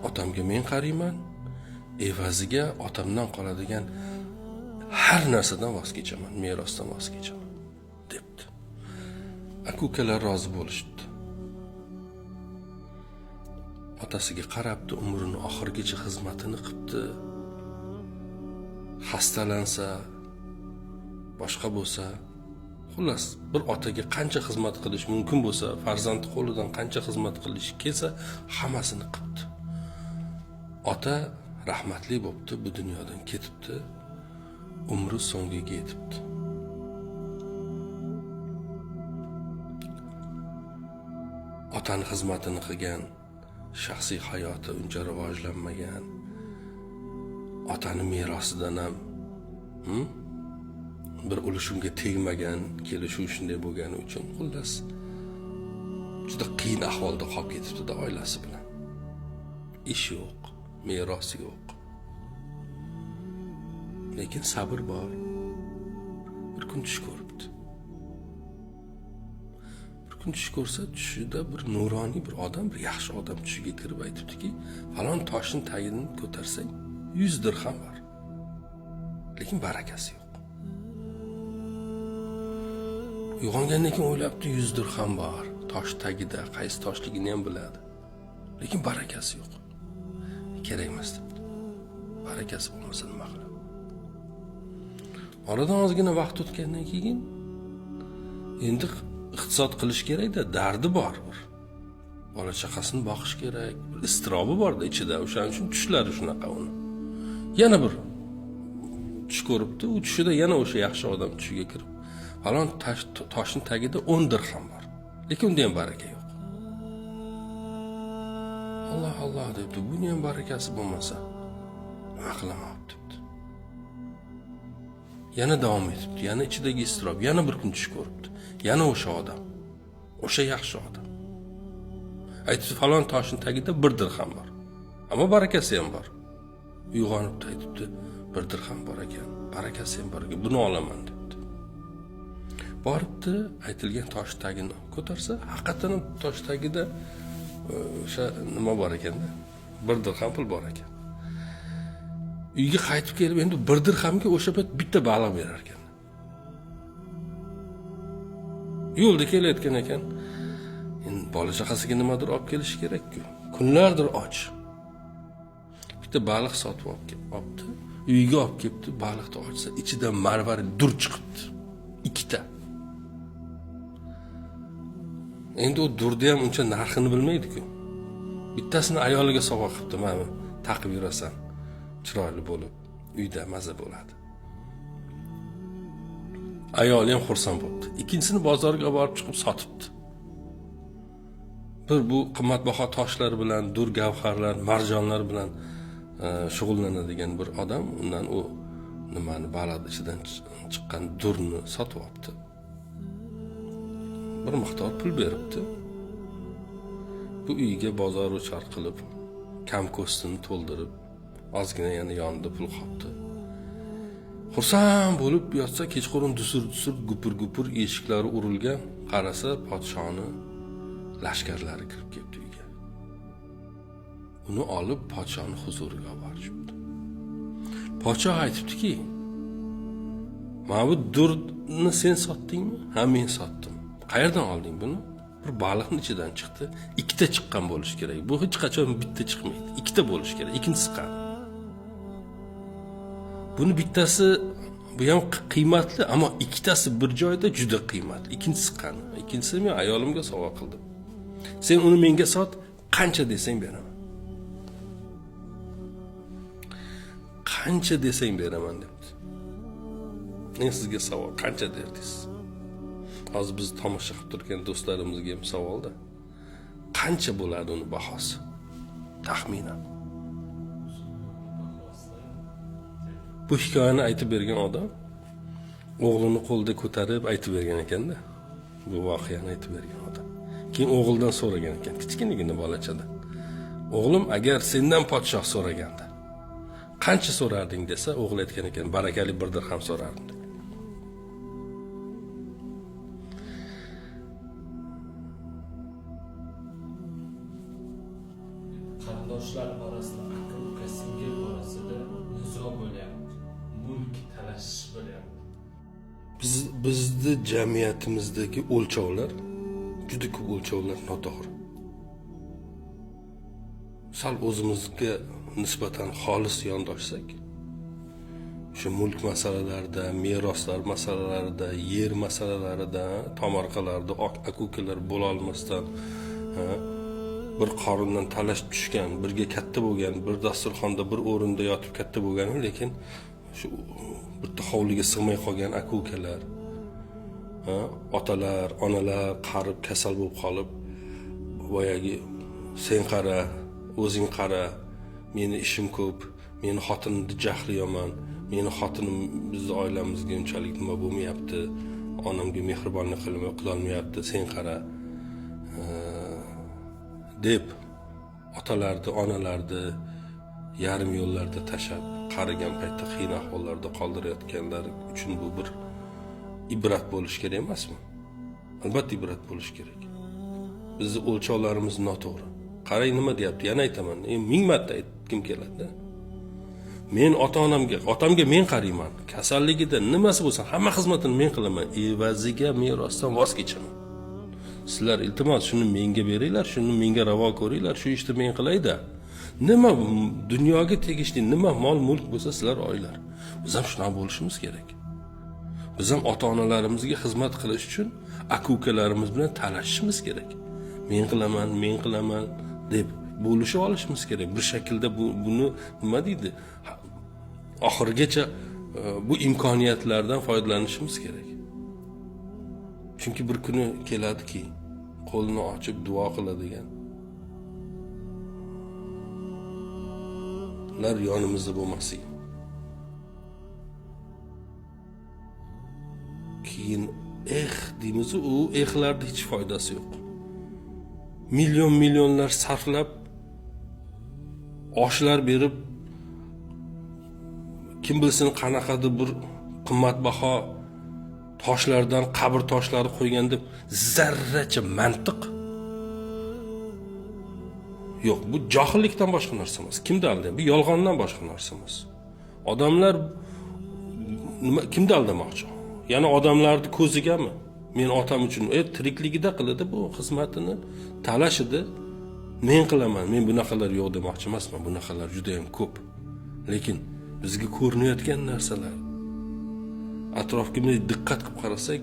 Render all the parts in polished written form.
Otamga men qarayman, evaziga otamdan qoladigan har narsadan voz kechaman, merosdan voz kechaman debdi. Aka ukalar rozi bo'lishibdi. Otasiga qarabdi, umrini oxirigacha xizmatini qilibdi. Xastalansa, boshqa bo'lsa, xullas bir otaga qancha xizmat qilish mumkin bo'lsa, farzandi qo'lidan qancha xizmat qilish kelsa, hammasini qilibdi. Ota rahmatli bo'pti, bu dunyodan ketibdi, umri so'ngiga yetibdi. Otani xizmatini qilgan, shaxsiy hayoti uncha rivojlanmagan, otani merosidan ham bir ulush unga tegmagan, kelishuv shunday bo'lgani uchun, xullas juda qiyin ahvolda qolib ketibdi-da oilasi bilan. Ish yo'q, meros yo'q. Lekin sabr bor. Bir kun tush ko'ribdi. Bir kun tush ko'rsa, tushida bir nuroniy bir odam, bir yaxshi odam tushiga kirib aytibdiki, falon toshning tagini ko'tarsang 100 dirham bor. Lekin barakasi yo'q. Uyg'ongandan keyin o'ylabdi, 100 dirham bor tosh tagida, qaysi toshligini ham biladi. Lekin barakasi yo'q. Kerak emas debdi. Barakasi bo'lmasa nima qiladi? Oradan ozgina vaqt o'tgandan keyin endi iqtisod qilish kerak-da, dardi bor bir. Bola chaqasini boqish kerak, bir iztirobi bor-da ichida, o'shaning uchun tushlari shunaqa uni. Yana bir tush ko'ribdi, u tushida yana o'sha yaxshi odam tushiga kirib, falon toshning tagida 10 dirham bor. Lekin unda ham baraka yo'q. Alloh Alloh debdi, buni ham barakasi bo'lmasa nima qilaman debdi. Yana davom etibdi, yana ichidagi iztirob, yana bir kun tush ko'ribdi. Yana o'sha odam, o'sha yaxshi odam. Aytibdi, falon toshning tagida 1 dirham bor. Ammo barakasi ham bor. Uyg'onibdi, aytibdi, 1 dirham bor ekan, barakasi ham bor ekan, buni olaman debdi. Boribdi, aytilgan tosh tagini ko'tarsa, haqiqatan ham tosh tagida o'sha nima bor ekanda, 1 dirham pul bor ekan. Uyga qaytib kelib, endi 1 dirhamga o'sha payt bitta baliq berar ekan. Yo'lda kelayotgan ekan. Endi bola chaqasiga nimadir olib kelishi kerak-ku. Kunlardir och. Bitta baliq sotib olibdi. Uyga olib kelibdi, baliqni ochsa, ichidan marvarid dur chiqibdi. 2ta. Endi u durni ham uncha narxini bilmaydi-ku. Bittasini ayoliga sovg'a qilibdi, mana taqib yurasan, chiroyli bo'lib, uyda maza bo'ladi. Ayoli ham xursand bo'libdi. Ikkinchisini bozorga olib borib chiqib sotibdi. Bir bu qimmatbaho toshlar bilan, dur gavharlar, marjonlar bilan shug'ullanadigan bir odam undan u nimani baliq ichidan chiqqan durni sotib olibdi. Bir miqdor pul beribdi. Bu uyga bozor uchar qilib, kam ko'stini to'ldirib, ozgina yana yonida pul qopti. Xursand bo'lib yotsa, kechqurun dusur-dusur, gupur-gupur eshiklari urilgan, qarasa podshoni lashkarlari kirib kelibdi uyga. Uni olib podshoni huzuriga olib borishibdi. Podshoh aytibdiki, "Mana bu durni sen sotdingmi?" "Ha, men sotdim." "Qayerdan olding buni?" "Bir baliqning ichidan chiqdi. 2ta chiqqan bo'lishi kerak. Bu hech qachon bitta chiqmaydi. 2ta bo'lishi kerak. Ikkinchisi qani?" Buni bittasi, bu ham qiymatli, ammo ikkitasi bir joyda juda qiymatli. Ikkinchisi qani? Ikkinchisini men ayolimga sovg'a qildim. Sen uni menga sot, qancha desang beraman. Qancha desang beraman debdi. Men sizga savol, qancha derdingiz? Hozir biz tomosha qilib turgan do'stlarimizga ham savolda. Qancha bo'ladi uni bahosi? Taxminan. Bu hikoyani aytib bergan odam o'g'lini qo'lida ko'tarib aytib bergan ekanda. Bu voqeani aytib bergan odam. Keyin o'g'ildan so'ragan ekan, kichkinagina bolachadan. O'g'lim, agar sendan podshoh so'raganda qancha so'rarding desa, o'g'il aytgan ekan, barakali 1 dirham so'rardim degan. Qarindoshlar orasida, aka uka, singil orasida nizo bo'lyapti, mulk talashish bo'lyapti. Bizni jamiyatimizdagi o'lchovlar, juda ko'p o'lchovlar noto'g'ri. Sal o'zimizga nisbatan xolis yondoshsak, o'sha mulk masalalarida, meroslar masalalarida, yer masalalarida, tomorqalarda aka-ukalar bo'la olmasdan, bir qorindan talashib tushgan, birga katta bo'lgan, bir dasturxonda, bir o'rinda yotib katta bo'lgan, lekin shu bitta hovliga sig'may qolgan aka-ukalar, otalar, onalar qarib kasal bo'lib qolib, boyagi sen qara, o'zing qara, meni ishim ko'p, meni xotinimni jahli yomon, meni xotinim bizni oilamizga unchalik nima bo'lmayapti, onamga mehribonlik qilolmayapti, sen qara deb otalarni, onalarni yarim yo'llarda tashlab, qarigan paytda qiyin ahvollarda qoldirayotganlar uchun bu bir ibrat bo'lishi kerak emasmi? Albatta ibrat bo'lishi kerak. Bizni o'lchovlarimiz noto'g'ri. Qarang nima deyapti, yana aytaman, ming marta aytgim keladi. Men ota-onamga, otamga men qarayman, kasalligida nimasi bo'lsa hamma xizmatini men qilaman, evaziga merosdan voz kechaman. Sizlar iltimos shuni menga beringlar, shuni menga ravo ko'ringlar, shu ishni men qilayda. Nima dunyoga tegishli nima mol mulk bo'lsa sizlar oylar. Biz ham shunaqa bo'lishimiz kerak. Biz ham ota-onalarimizga xizmat qilish uchun aka-ukalarimiz bilan talashishimiz kerak. Men qilaman, men qilaman deb bo'lishib olishimiz kerak. Bir shaklda buni nima deydi? Oxirigacha bu imkoniyatlardan foydalanishimiz kerak. Chunki bir kuni keladiki, qo'lini ochib duo qiladigan lar yonimizda bo'lmasin. Keyin eh deymiz, u ehlarda hech foydasi yo'q. Million millionlar sarflab oshlar berib, kim bilsin qanaqadir bir qimmatbaho toshlardan qabr toshlari qo'ygan deb zarracha mantiq yo'q. Bu johillikdan boshqa narsa emas. Kimni aldayapti? Bu yolg'ondan boshqa narsa emas. Odamlar nima, kimni aldamoqchi? Yana odamlarni ko'zigami? Men otam uchun tirikligida qiladi bu xizmatini, talashidi. Men qilaman, men bunaqalar yo'q demoqchi emasman, bunaqalar juda ham ko'p. Lekin bizga ko'rinayotgan narsalar, atrofga bunday diqqat qilib qarasak,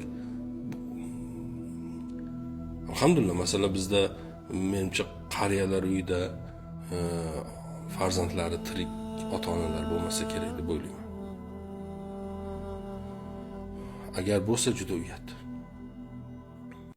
alhamdulillah, masalan bizda menimcha qariyalar uyida farzandlari tirik ota-onalar bo'lmasa kerak deb o'ylayman. Agar bo'lsa juda uyat.